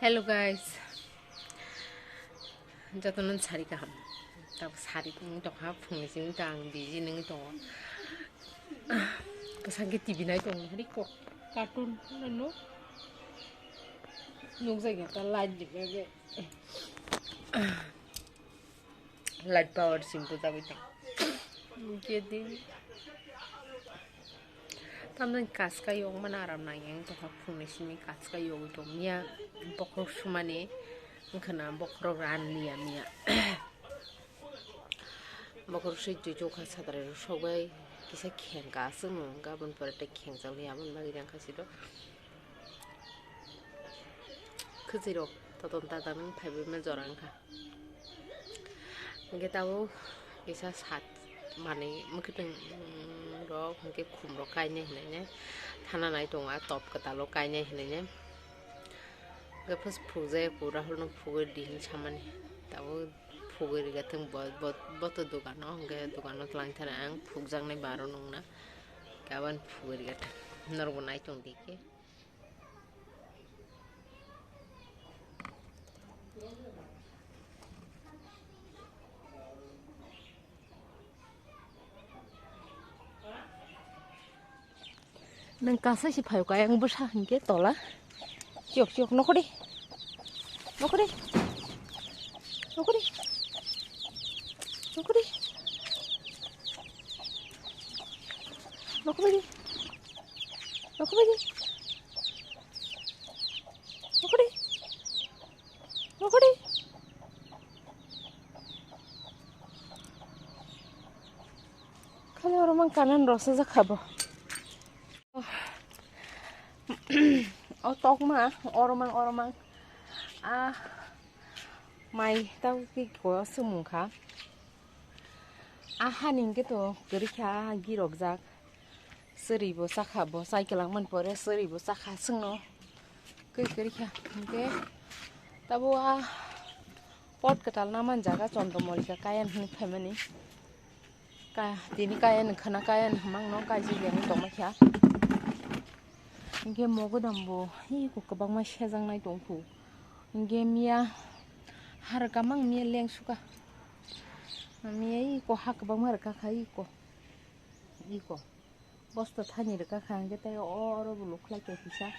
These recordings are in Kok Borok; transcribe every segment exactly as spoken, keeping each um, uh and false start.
Hello guys, jotono sari kaham. Tabuk sari wng tongkha, phungni simi ta ang busy wngwi tongo. Bwsakhe T V nai tongo, hari kok cartoon no nukjagya ta light rikha khe. Light power sim bujagwi tong. Kedi tamni kaska yokmani aram nangya wng tongkha, phungni simi kaska yogwi tong miya, bokhorok sumani wngkhana bokhorok ran liya miya. Bokhorok swi chuchukha satrai rok sokbai kisa khengka aswkno, gabon pore tei khengjaknai aboni bagwi rang kha siro. Khwchwirok toton tata nang phaibaima jora wngkha. Hingke tabuk kisa sat manwi mwkhwtwng rok hingke khum rok kainai hinui nai thana nai tongo, a top kwtal o kainai hinui nai. Hingke first phukjak ya, Rahul no phugwi di hinui samani. Tabuk phugwi rwgwtwng bo, bo, bo to dogano, hingke dogano twlang thani ang phukjaknai baro nungna. Hingke aboni phugwi rwgwtwng norok bo nai tong di khe. Nang kasa si phayo kaya ang bwsa hingke tola. Chiyok, chiyok, nokori. Nokori. Nokori. Nokori. Nokori. Nokori. Nokori. Nokori. Khali oro mang kanan rosajak kha bo. O tokma, oro mang, oro mang. A mai tau ki ko sumung kha. A hani hingke to kwrwi kha, girokjak. Chwrwi bo chakha, bo chai kwlangmani pore chwrwi bo chakha chwngno. Kwrwi kwrwi kha. Hingke tabo a pot kwtal naman jaga Chandramallika kaya hinui phaimani. Ka, tini kaya ni khana kaya ni hwnmangno kaijak ya wng tongma kha. Hingke mogodam bo iko kwbangma sejaknai tongkhu. Hingke miya ha rwka mang miya lengsuka. Miya iko ha kwbangma rwka kha iko. Iko. Bosta thani rwka kha hingke tei oro bo lukhlai tong kisa.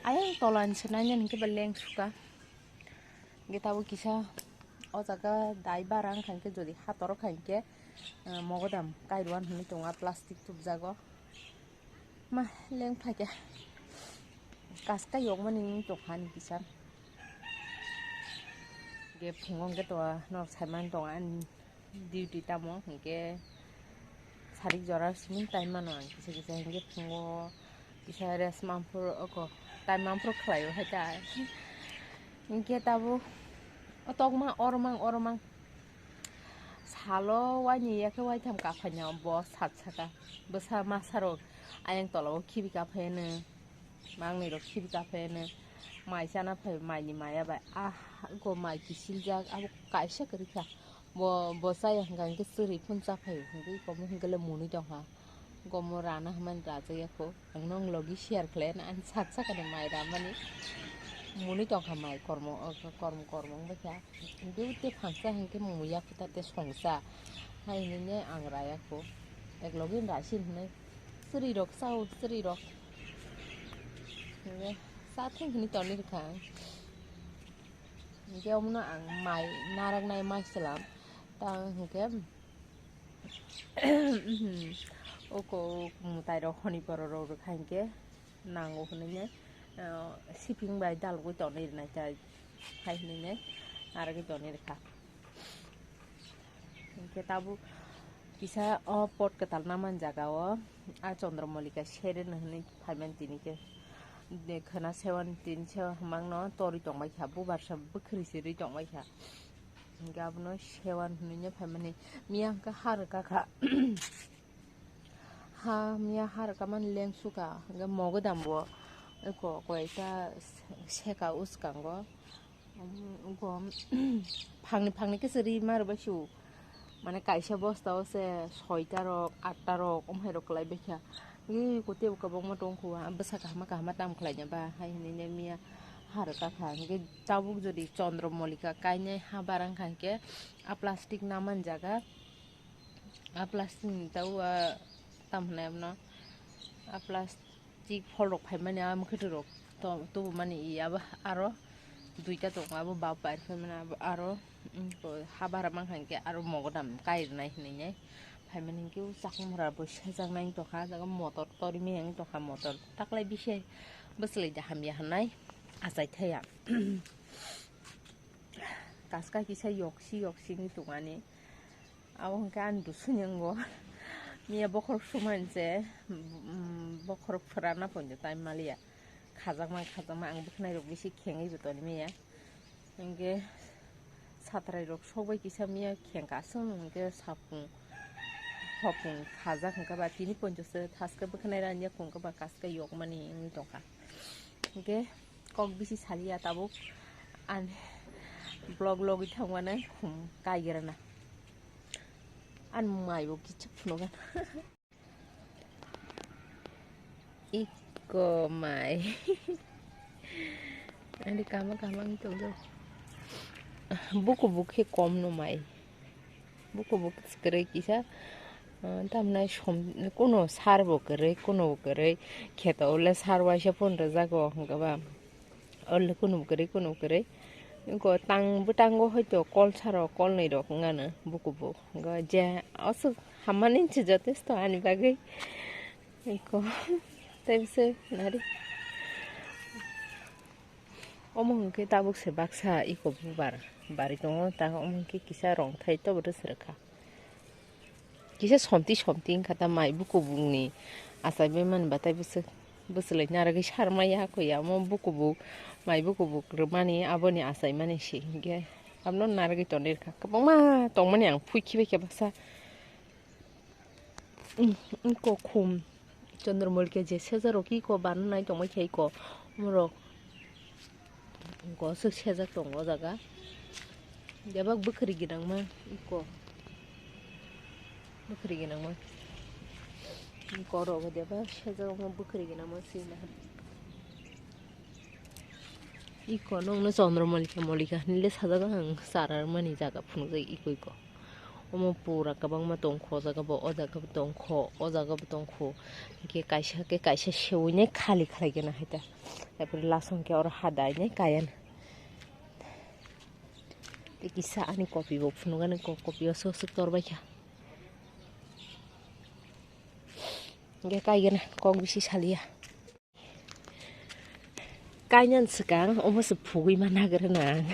Ayang tola ni se nai nani hingke ba lengsuka. Hingke tabuk kisa o jaga dai bara wngkha hingke jodi hator kha hingke, eh, mogodam kairuan hinui tongo plastic tubjago. Ma lengphaikhe kaska yokmani wng tongkha ani kisa. Hingke phungo hingke to norok saimani tongo ani duty tamo hingke sarik jora simi tai mano ang kisa kisa hingke phungo kisa rest manphuru oko tai manphuru khlaio hai ta. Hingke tabuk o tokma oro mang oro mang. Salo waini yakhe waitham kaphaina bo sat saka. Bwsa masa rok ayang tola o khibi kaphayano. Mangnwi rok khibi kaphayano. Mai chana phai mai ni maya bai. Ah, go mai kisiljak abo kaisa kwrwi kha. Bo, bo chaya hwnkha hwnkhe chwrwi phun chaphaio hwnkhe iko hwnkhe le mwnwi tongkha. Gomo rana hwnmani rajak yakho. Ang nong logi share khlai na, ang sak sakani mai ramani. Mwnwi tongkha mai kormo, kormo, kormo wngbaikha. Hwnkhe tei phangsa hwnkhe mung yakho ta tei songsa. Hai hwnwi ang rayakho. Ek logi rasin hwnwi. Chwrwi rok sao, chwrwi rok. Hwnkhe sa theng hwnwi tongni rwkha ang. Hwnkhe omono ang mai naraknai mai chwlam. Ta hwnkhe Oko mwtai rok honi borok rok rwkha hinkhe nango hwnwi ne, ah, siping bai dalogwi tonwi rwnai chai hai hwnwi ne narwgwi tonwi rwkha. Hinkhe tabuk kisa o pot kwtal naman jaga o a Chandramallika sere no hwnwi phaimani tini khe khwna sewan tini sewa hwmang no torwi tongbai kha bubar sa bwkhwrwi se rwi tongbai kha. Hingke abono sewan hwnwi no phaimani. Miya hwnkhe ha rwkha kha. Ha, miya ha rwkha mani lengsu kha. Hingke mogodam bo eko koita seka uskango. Eko phangni phangni khe se rima rwbai su. Mane kaisa bosta o se soita rok, atta rok, omhai rok kwlai baikha. Ui, kotei bo kwbangma tongkhu, ah, bwsa kahama kahama tam khlaina ba, hai hinui ne miya, Har kakha hwnkhe tabuk jodi Chandra Malika kainai ha barang kha hwnkhe a plastic naman jaga, a plastic ni tabuk a tam hwnai abono, a plastic phol rok phaimani a mwkhwtwrok to-, tubumani i abo aro duita tongo, abo bap bai phaimani abo aro, mm, ha bara mankha hwnkhe aro mogodam kairwnai hinwi nai. Phaimani hwnkhe o chakmura bo sejaknai wng tongkha, o jaga motor torimani wng tongkha, motor taklai bisi bwchlai da hamya hwnai achai thaya. Kaska kisa yoksi yoksi wngwi tongmani, abo hwnkhe ani dusuni wngo. Miya bokhorok sumani se, mm, bokhorok phrana poito time maliya. Khajakma khajakma ang bwkhwnai rok bisi khengwi bo toni maya. Hingke satrai rok sokbai kisa miya khengka aswk hingke sapung hopung khajak hingke ba tini ponchos se thaske bwkhanai rani yakung ke ba kaske yokmani wngwi tongkha. Hingke kok bisi saliya tabuk ani vlog logwi thangmani khum kaigerana ani mai bo kichik phunukgana. Iko mai. Ani kama kama wng tongdo. Buku buk khe kom no mai. Buku buk kwrwi kisa, ah, tamni som-, kuno sar bo kwrwi, kuno bo kwrwi. Kheto le sar waisa phone rwjago hwnkhe ba. Olo kuno bo kwrwi, kuno bo kwrwi. Iko tang bwtango hoito kol saro kol nwi rok wngano buku buk. Iko je aswk hammani se jotesto ani bagwi. Iko tei bwswk nari. Omo hwnkhe tabuk se baksa iko bubar bari tongo, ta omo hwnkhe kisa rongthai tobo rwsrwkha. Kisa somti somti wngkha ta mai buku bukni achaibai mani batai bwswk bwswlai narwgwi sarmaya koi ya omo buku buk mai buku buk rwmani aboni achaimani se hinkhe abono narwgwi tonwi rwkha kwbangma tongmani ang phui khibai khe baksa. Iko khum Chandra Malika je sejarok iko bananai tongbai khe iko omorok. Gosok sejak tongo o jaga. Bebak bwkhwrwi gwnangma iko. Bwkhwrwi gwnangma. Iko rogo bebak sejak omo bwkhwrwi gwnangma sina. Iko nokno Chandra Malika Malika hinwi le sajak ang chara mani jaga phunukjak iko iko. Omo pura kwbangma tongkho, o jaga bo, o jaga bo tongkho, o jaga bo tongkho. Hingke kaisa khe kaisa sewinai khali khlai gana hai ta. Taipore lasong khe oro hadainai kaya na. Tei kisa ani kopi bo phunukgani ko-, kopi o sok sok torbai kha. Hingke kaigana kok bisi saliya. Kainani swkang omo se phugwi ma nagra na ang.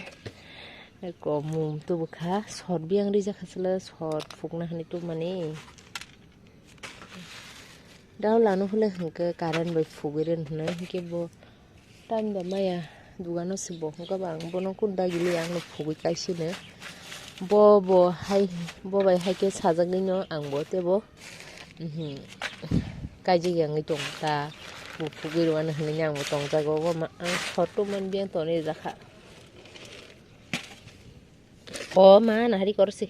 Eko mum tubu kha, sor biyang rijak kha chwla, sor phukna hinwi tubumani. Dao lano hwle hwnkhe current bai phugwi rwna hwnwi, hwnkhe bo time da maya dugano se bo hwnkhe ba ang bono kun dagili ang no phugwi kaisino. Bo bo hai, bo bai hai khe sajagwino ang bo tebo. Mhm. Kaijak ya wngwi tongo ta. Buphugwi rwmani hwnwi ang bo tongjago. Obo ma ang photo man biyang toni jakha. O ma nahari korsi.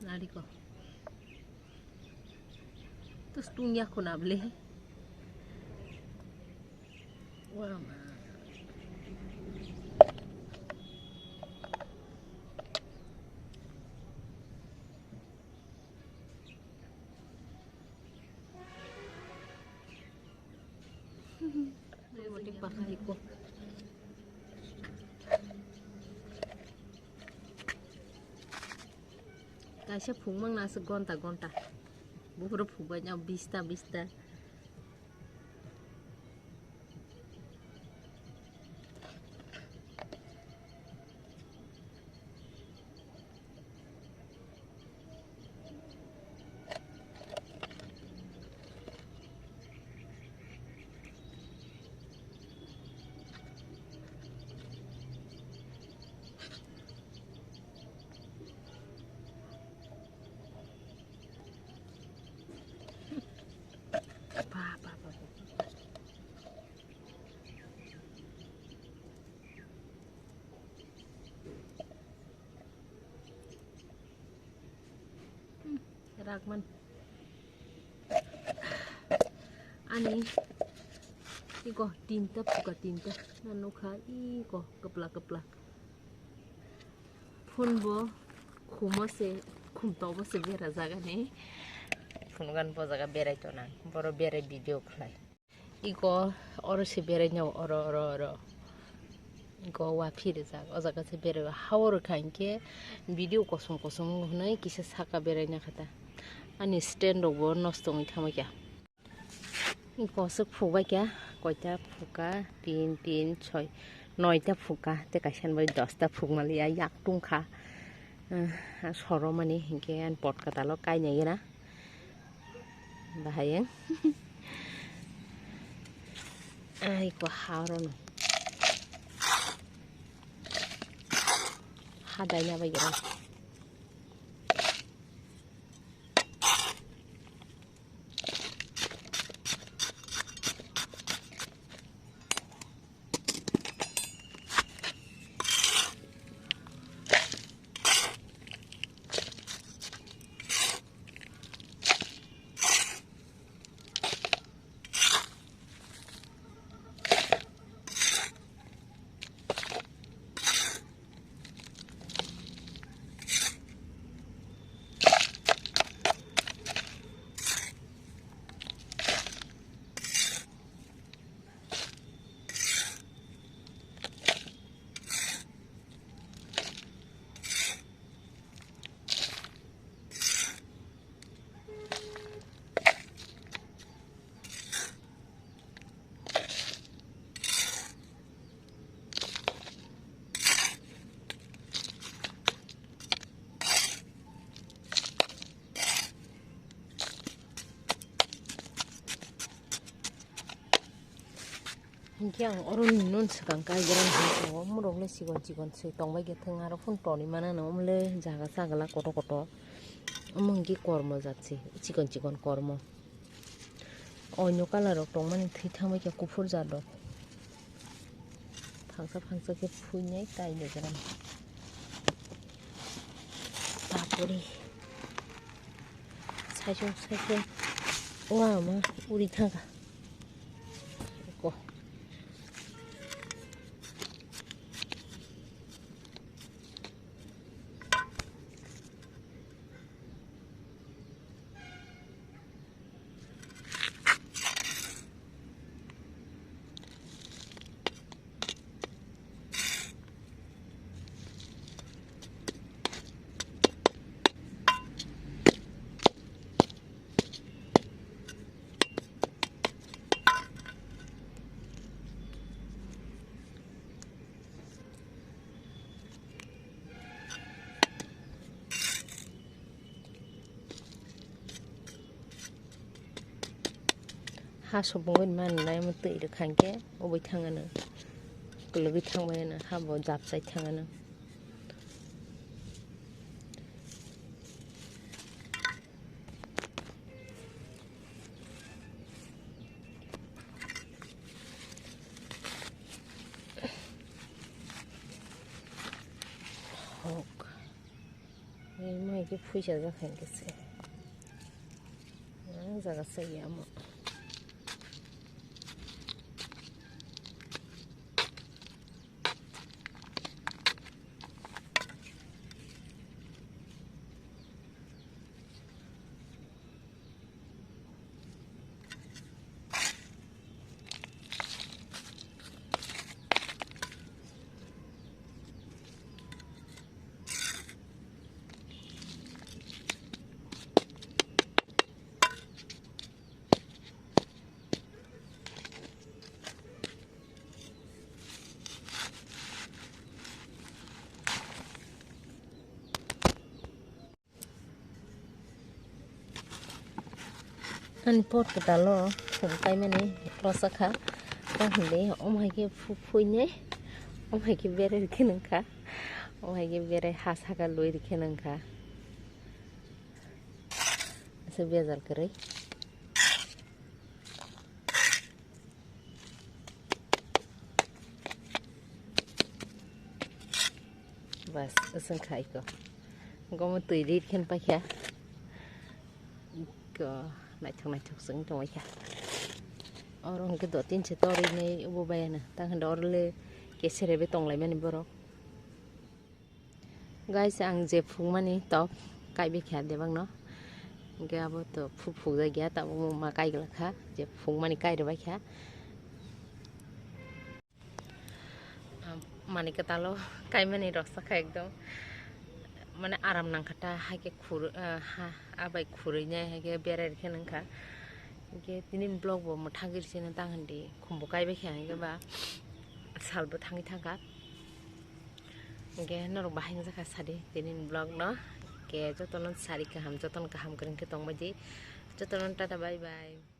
Nahari ko. Terus tung ya ko na beli. Wah, ma. Kaisa phungmang na aswk gonta gonta. Buphuru phungbai no bista bista. Ba, ba, ba, ba. Hmm, ragman. Ani iko tinta phuka tinta. Na nukha iko kwplak kwplak. Phone bo khuma se khum tobo se bera jaga ni. Phone gan bo jaga berai tona. Boro berai video khlai. Iko oro se berai nyago oro oro oro. Iko wa phiri jak o jaga se berai ha oro kha hinkhe video kosom kosom hwnwi kisa saka berai na kha ta. Ani stand rok bo nosto wngwi thangwi kha. Kosok phukbai kha, koita phuka, tin, tin, soi, noita phuka, tei kaisa ni bai dosta phukmaliya, yak tungkha. Ah, soromani hinkhe ani pot kwtalo kainai gana. Bahai ang. Ai, ko ha oro no. Ha daina bai gana. Hinkhe ang oro ni non swkang kaigra hinkhe o omorok le chikon chikon se tongbai khe thwng aro phone toni mana no omle jaga chagla kotor kotor omo hinkhe kormo jat se chikon chikon kormo. Onyo colour rok tongmani thwi thangbai khe kuphur jat rok. Phangsa phangsa khe phuinai tai de gram. Bapore. Saichung saichung. Wa ma uri thangkha. Ko. Ha subungwi manlai omo twi rwkha hinkhe ubui thangano, kwlwgwi thangbai ano, habo japsai thangano. Hok. Mai khe phuisa jak hai khe se. Ang jaga se ya mo. Ani pot kwtalo khum kaimani rwchapkha, tamo hinwi omo hai khe phu-, phuinai, omo hai khe bere rwkhe nungkha, omo hai khe bere ha saka lui rwkhe nungkha. Aswk bejal kwrwi. Bas, aswk khai ko. Gomo twi rit khen paikha. Ko naithok naithok swng tongwi kha. Oro hwnkhe do tin se torwi nai ubo bayana. Tang hwnkhe oro le kesere be tonglaimani borok. Guys, ang je phungmani tok kaibe kha debakno. Hwnkhe abo to phu phukjak ya, tabuk ma kaiglak kha, je phungmani kairwbai kha. Am, mani kwtalo kaimani rwksa kha ekdom. Mane aram nangkha ta, haikhe khur-, ah, ha, abai khurui nai haikhe berai rikhe nangkha. Hwnkhe tini vlog bo mwthangwi sino tang hwndi khumbo kaibai kha hwnkhe ba salbo thangwi thangkha. Hwnkhe norok bahai wngjakha sadi tini vlog no. Hwnkhe jotono sari kaham, jotono kaham kwrwngkhe tongbaidi. Jotono tata bye bye.